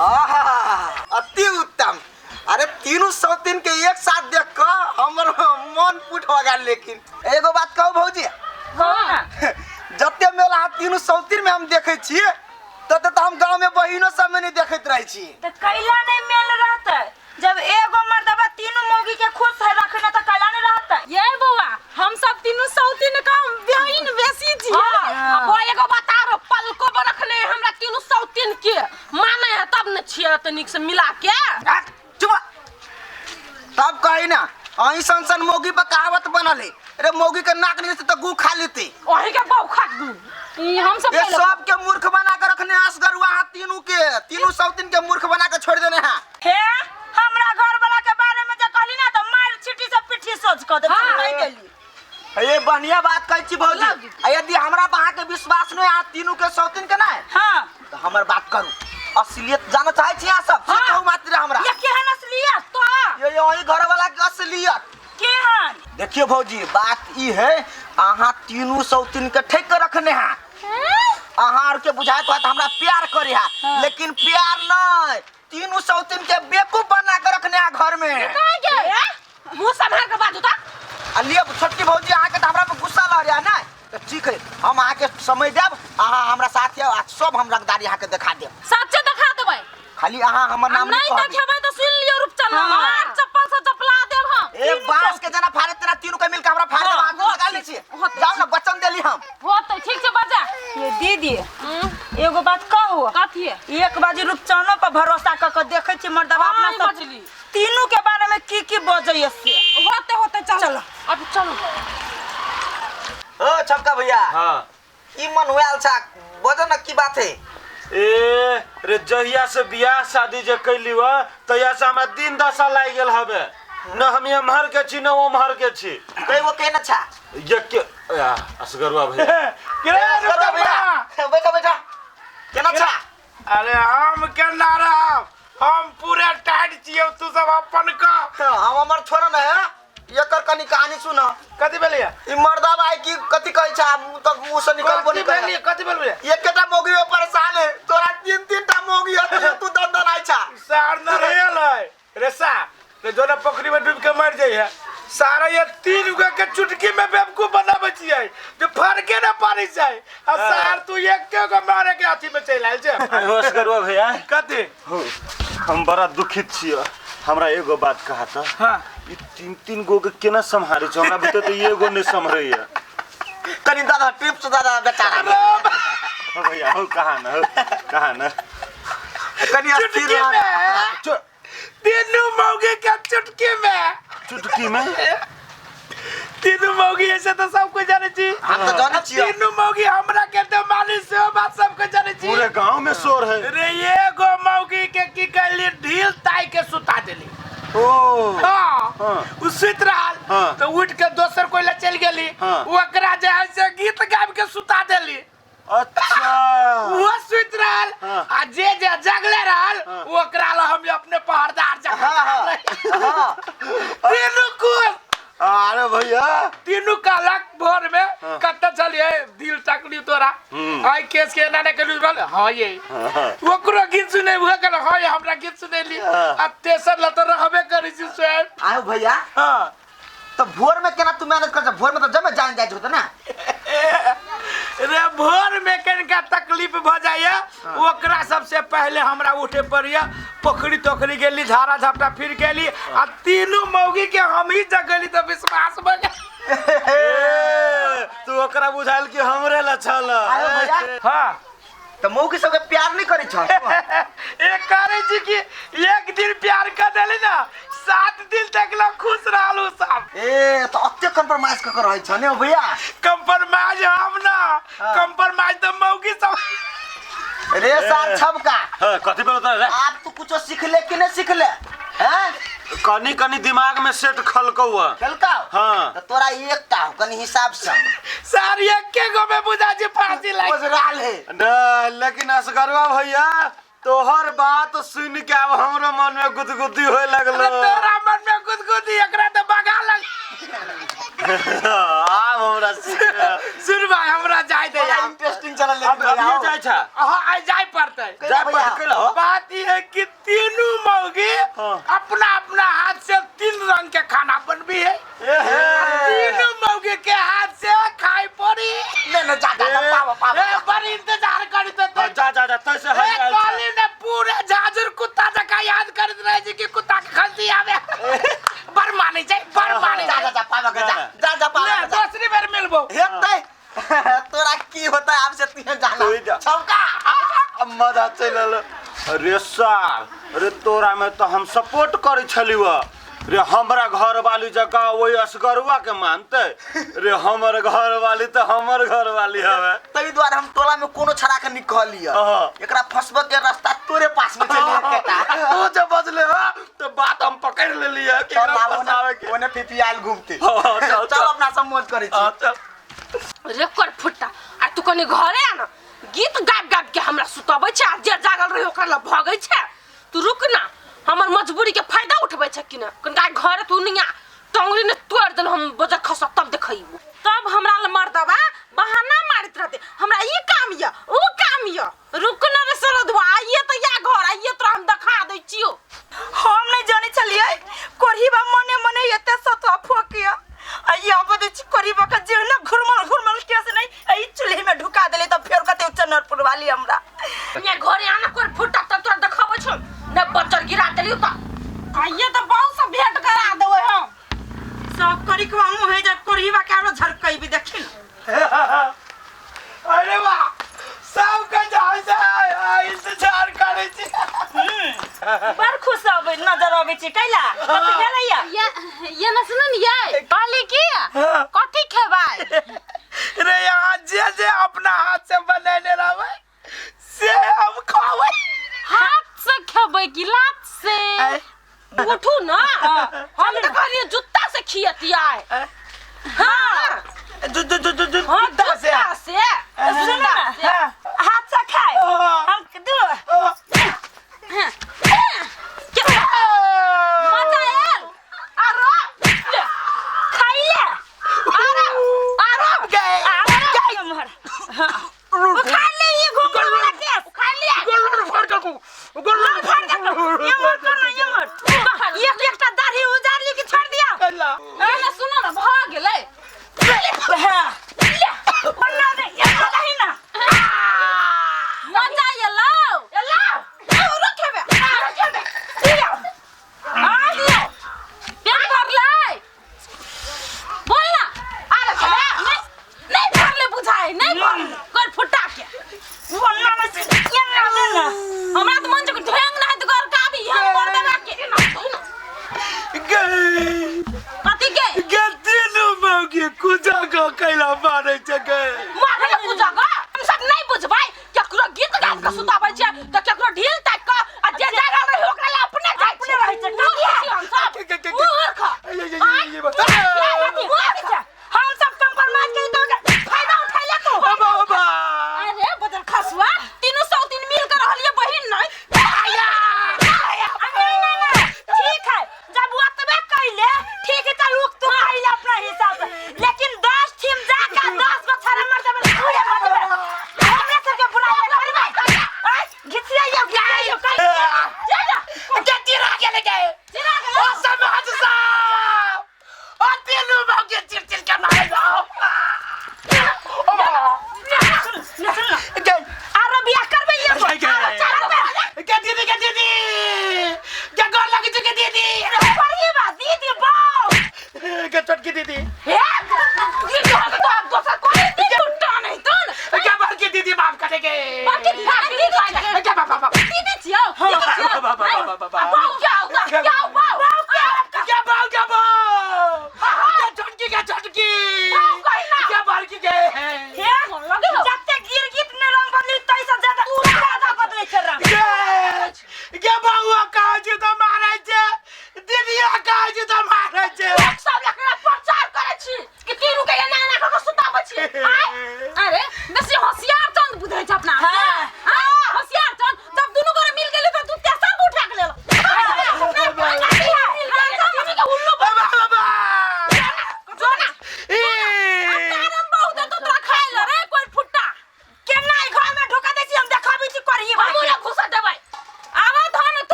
आहा, अति उत्तम। अरे तीनू सौतीन के एक साथ देख कर हमर मन पुट हो गेल। लेकिन एगो बात कहू भौजी? कहू ना। जते मेला अहाँ तीनू सौतीन में हम देखै छियै, तते तऽ हम गाँव में बहिनो सब में नहीं देखैत रहै छी। तऽ कैला नहीं मेल रहतै? जब एगो मर्दबा तीनू मौगी के खुश है रखने, तऽ कैला नहीं रहतै? ये बौआ, हम सब तीनू सौतीन का बहिन बेसी छी। हाँ। आ बौआ, एगो बता रो पलको पर रखने हमरा तीनू सौतीन के माने है तब ने छियै त नीक से मिला के। आ, चुप। तब कही ना, अहीं सन सन मौगी पर कहावत बनल है, अरे मौगी के नाक नहीं तो गू खा लेते। ओही के बौ खा दू ई हम सब। ये पहिले- सब के मूर्ख बना के रखने असगर वहाँ तीनू के, तीनू सौतीन के मूर्ख बना के छोड़ देने हैं। हे, हमरा घर वाला के बारे में जे कहली ना, तऽ मार छिटी से पिट्ठी सोच कऽ देब। हाँ। नहीं गेली। ये बढ़िया बात कहै छी भौजी। आ यदि हमरा पर अहाँके विश्वास नहीं आ तीनू के सौतीन के नहीं, तो हमर बात करू। असलियत जाना चाहै छी अहाँ सब? से कहू मात्र हमरा। ये केहन असलियत तो ये अहीं घर वाला के असलियत। केहन? देखियो भौजी, बात ई है, अहाँ तीनू सौतीन के ठेक के रखने हैं। अहाँ आर के बुझाइत होत हमरा प्यार करे है, लेकिन प्यार नहीं, तीनू सौतीन के बेवकूफ बना के रखने है घर में। कहाँ गे, मुंह संभाल के बाजू त। आ लिअ छोटकी भौजी, अहाँके तऽ हमरा पर गुस्सा लग रहा ने, तऽ ठीक है, हम अहाँके समय देब। अहाँ हमरा साथ आउ आ सब हम रंगदारी अहाँके देखा देब। सच्चे देखा देबै? खाली अहाँ हमर नाम नहीं नहीं कहबै। देखेबै तऽ सुन लियौ रूपचंद, हाँ। मार चप्पल से चपला देब हम। ए बांस के जना फाड़े तेना तीनू के मिलके हमरा फाड़ देब। हाँ, अहाँ लगा लै छियै। होतै। जाउ ने, वचन देली हम। होतै, ठीक छै, बजा। ये दीदी, एगो बात कहू? कथी? एक बाजी रूपचनो पर भरोसा क के देखै छी मर्दबा हाँ, अपना ई सब बजली। तीनू के बारे में की की बजैया से। होते होते, चलो। चलो। अब चलो। ओ छपका भैया। हाँ। ई मन हुआल छा, बजो न, की बात है? ए रे, जहिया से बियाह शादी जे कैली व, तहिया से हमरा दिन दशा लागि गेल हबे न। हम एम्हर के छी न ओम्हर के छी। कई वो कहना छा? ये के आ, असगरुआ भैया। के रे असगरुआ रुकबा? भैया, बैठा बैठा, केना छा? अरे हम केना रहब, हम पूरे टाइट छियौ, तू सब अपन कह। हम हमर छोड़ न है, एकर कनी कहानी सुन। कथी भेलैया? ई मर्दा भाई की कथी कहै छा, तो मुंह से निकलबो कथी नहीं करे। भेलियै? कथी भेलियै? एकेटा मौगी में परेशान है, तोरा तीन तीन टा मौगी है, तू दंदन आइ छा। सार न रहल है रे सा रे, जो ना पोखरी में डूब के मर जाइ है सारा। ये तीन गो के चुटकी में बेवकूफ बनाबै छियै जो फरके ना पारी छै, आ सार तू एक के गो मारे के अथी में चलि आयल छै। असगरुआ भैया। कथी? हो, हम बड़ा दुखित छियै। हमरा एगो बात कहा त। हाँ। ई तीन तीन गो के केना सम्हारे छौ? हमरा बुते तऽ एगो नहीं सम्हरैया। कनी दादा टिप्स दादा बेचारा। हो भैया, हो, कहा न, हो कहा न। कनी अस्थिर चुटकी रह। में तीनू मौगी के चुटकी में। चुटकी में? तीनू मौगी ऐसे तो सब कुछ जाने छी। हम तो जानै छियै। तीनू मौगी हमरा के तो मालिश से बात सब कुछ जाने छी। पूरे गांव में शोर है। रे, एगो मौगी के की कहली, ढील ताई के सुता देली। ओ। हाँ। हाँ। उ सुति रहल। हाँ। तो उठ के दोसर कोई ला चलि गेली। हाँ। ओकरा जे है से गीत गाबि के सुता देली। अच्छा। वो सुति रहल। हाँ। आ जे जे जगले रहल, हाँ। ओकरा ला हम अपने पहरदार जकाँ। हाँ, हाँ। तीनू कुछ अरे भैया, तीनू कहलक भोर में, हाँ। कतऽ चलिए दिल तकली तोरा, आई केस के एना ने कलू बोल हाँ ये। हाँ। ओकरो गीत सुने, उहे कहल हाँ ये, हमरा गीत सुनेली। हाँ। आ तेसर ला तऽ रहबे करै छी स्वयं। आयो भैया। हाँ। तो भोर में केना तू मैनेज कर? भोर में तो जमे जान जाए होते ना। रे, भोर में कनिका तकलीफ भ जाइए, ओकरा सबसे पहले हमरा उठे पड़िए। पोखरी तोखरी गेली, झाड़ा झपटा फिर गेली, आ तीनू मौगी के हम ही जगेली, तऽ विश्वास भ गेल। ए, तू ओकरा बुझायल कि हमरे ला छल। आयो भैया। हाँ। तो मौगी सबके प्यार नहीं करै छ? एक करे छी कि एक दिन प्यार कर देली ना, 7 दिन तक ला खुश रहलू सब। ए, तो अते कम्प्रोमाइज कर रहै छ ने भैया? कंप्रोमाइज हम ना, कंप्रोमाइज तो मौगी सब। रे सार छबका। हाँ, कथी बोलत रे? आप तू कुछो सीखले कि नहीं सीखले हैं? कनी कनी दिमाग में सेट खलकौ। खेलकाओ? हाँ। तो तोरा एकटा हो कनी हिसाब से। सार एके गो में बुझा छी फांसी लाग ओझराल है। नहीं, लेकिन असगरवा भैया, तोहर बात सुन के अब हमरो मन में गुदगुदी होए लगलो। अरे तोरा मन में गुदगुदी, एकरा तो बगा लग। आब हमरा सीख। सुन भाई, हमरा जाय दे बड़ा यार। इंटरेस्टिंग चलल। अब अभिये जाइ छा? हाँ, आइ जाय पड़तै। है। जा पढ़ के लो। बात ये है कि तीनों मौगी अपना अपना हाथ से तीन रंग के खाना बनबी है। तीनों मौगी के हाथ से खाई पड़ी। नहीं नहीं, जा जा जा, पावा पावा। ए, बड़ी इंतजार करी तो हाँ, जा जा जा तैसे ए, हरि आयल कहली ने पूरे झाझुर कुत्ता जका याद करत रहे जी कि कुत्ता के खंसी आवे। बड़ माने छै, बड़ माने जा छै। जा जा, पावा के जा जा जा, पावा ले, के जा। दूसरी बेर मिलबो। हेतै तोरा की होता आब से तू जाना। तू जा। छौका। अब मजा चलि एल। अरे साल, अरे तोरा में तो हम सपोर्ट करै छलियो रे। हमरा घर वाली जकाँ ओहि असगरुआ के मानते रे। हमर घर वाली तो हमर घर वाली हवे। तभी दुआरे हम टोला में कोनो छड़ा के नहीं कहलिय। हाँ। एकरा फंसबे के रास्ता तोरे पास में चलिए केटा। तू जब बजले हा तो बात हम पकड़ लेलिए कि चल एकरा आब फंसावे के। ओने फिफियाल घूमते। हाँ, हाँ, चल, चल चल। अपना सब मौज करै हाँ, छी। चल। रे कर फुट्टा, आ तू कनी घरे आ न, गीत गाबि गाबि के हमरा सुतबै छै आ जे जागल रही ओकरा लग भगै छै। तू रुक ना, हमर मजबूरी के फायदा उठबै छै कि न। कनिका घरे तू नहीं आ, टंगरी ने तोड़ देल हम बजर खसा तब देखैबो। तब हमरा ल मर्दबा बहाना मारैत रहते, हमरा ई काम य ऊ काम य। रुक न रे सरदुआ, आइए त या घर आइए, तोरा हम देखा दै छियो। हम नहीं जाने छलियै कोढ़ीबा मने मने एते सतुआ फोकिया। आ ये अब दै छी कोढ़ीबा के जे न घुरमल घुरमल केस नहीं ई चूल्हे में ढुका देले त फेर कते चनर पुरवाली हमरा। या घरे आना कर फुट्टा, तब तोरा देखाबै छौ न। बच्चर गिरा देलियो त आइए त बहुत से भेंट करा देबै हम। सब करी के मुँह है जब कोढ़ीबा के आरो झरकैबी देखी न। अरे वाह, सबके जाय से इंतजार करै छी। बड़ खुश अबै नजर अबै छी कैला कथी भेलैया? ये न सुन ये कहली की कथी खेबै? रे यहाँ जे जे अपना हाथ से बनेने रहबै से हम खाबै। हाथ से खेबै कि लात से? उठू ना, हम तऽ कहलियै जूता से खियतियै। हाँ जु जु जु जु जु हाँ, जूता से। जूता से। सुन ना, हाथ से खाए हम दू। मजा आयल? आरो ले, खाइले। आरो आरो गए आरो मोहर उखाड़ ले ये घुंघरू वाला केस। उखाड़ लिया। गोल फाड़ के गोल फाड़ दे ये मोर कर ये मोर। एक एकटा दाढ़ी उजाड़ ली कि छोड़ दिया। कैला ए सुन ना, भऽ गेलै। हाँ बन्ना दे ये नहीं ना। मजा एलौ? एलौ आरो खेबै, आरो खेबै। दियौ आ दियौ, पेट भरलै? बोल ना, आरो खेबै? नहीं नहीं भरले बुझाइ, नहीं भरले कर फुट्टा के। बन्ना में से ये ना दे ना। हमरा तऽ मन छै कि ढेंग नहि तऽ घर काबी हम मर देबा के। गए कथी के? गे तीनू मौगी कुजा को कैला मारै छै गे। मारे के पूजा ग। हम सब नहीं बुझबै, केकरो गीत गाबि के सुताबै छै तऽ केकरो ढील ताकि के, आ जे जागल रही ओकरा लए अपने जाइ अपने रहै छै। मूर्ख छी हम सब। के- के- के- मूर्ख। ये ये ये ये ये हम सब कंप्रोमाइज कर तो फायदा उठा ले तू। बाबा बाबा। अरे बदल खसुआ, तीनू सौ तीन मिल के रहलिए बहिन नहीं। नहीं नहीं नहीं, ठीक है जब ओतबे कैले ठीक है, चल रुक तू कैले अपना हिसाब से, लेकिन 10 टीम जाकर 10 गो छाड़ा मार देबे, पूरे मार देबे। हमरे सबके बुराई करबे। आय घिचियाइयो घिचियाइयो कल जा जा। के चिरा गेले गे। चिरा गेलै। ओ समाज साहब, ओ तीनू मौगी चिर चिर के मारै जाओ। ओ बाबा। सुन सुन ना, गे आरो बियाह करबे ये गे गे के दीदी, के दीदी के गोर लगै छै के दीदी। पढ़िए बा दीदी बाऊ। के छोटकी दीदी। हे दीदी हो तो आप दोसर कोई दीदी उठा नहीं तो न। के बड़की दीदी माफ करे के। बाकी दीदी दीदी के बाबा बाबा। दीदी छियौ, दीदी छियौ। बाबा बाबा बाबा। बाऊ क्या होता क्या बाऊ के बाऊ के बाऊ के छोटकी के छोटकी बाऊ कही ना। के बड़की के। हे जते गिर गिट ने रंग बदली तैसा ज्यादा ज्यादा बदलै छै रंग। के के बाऊ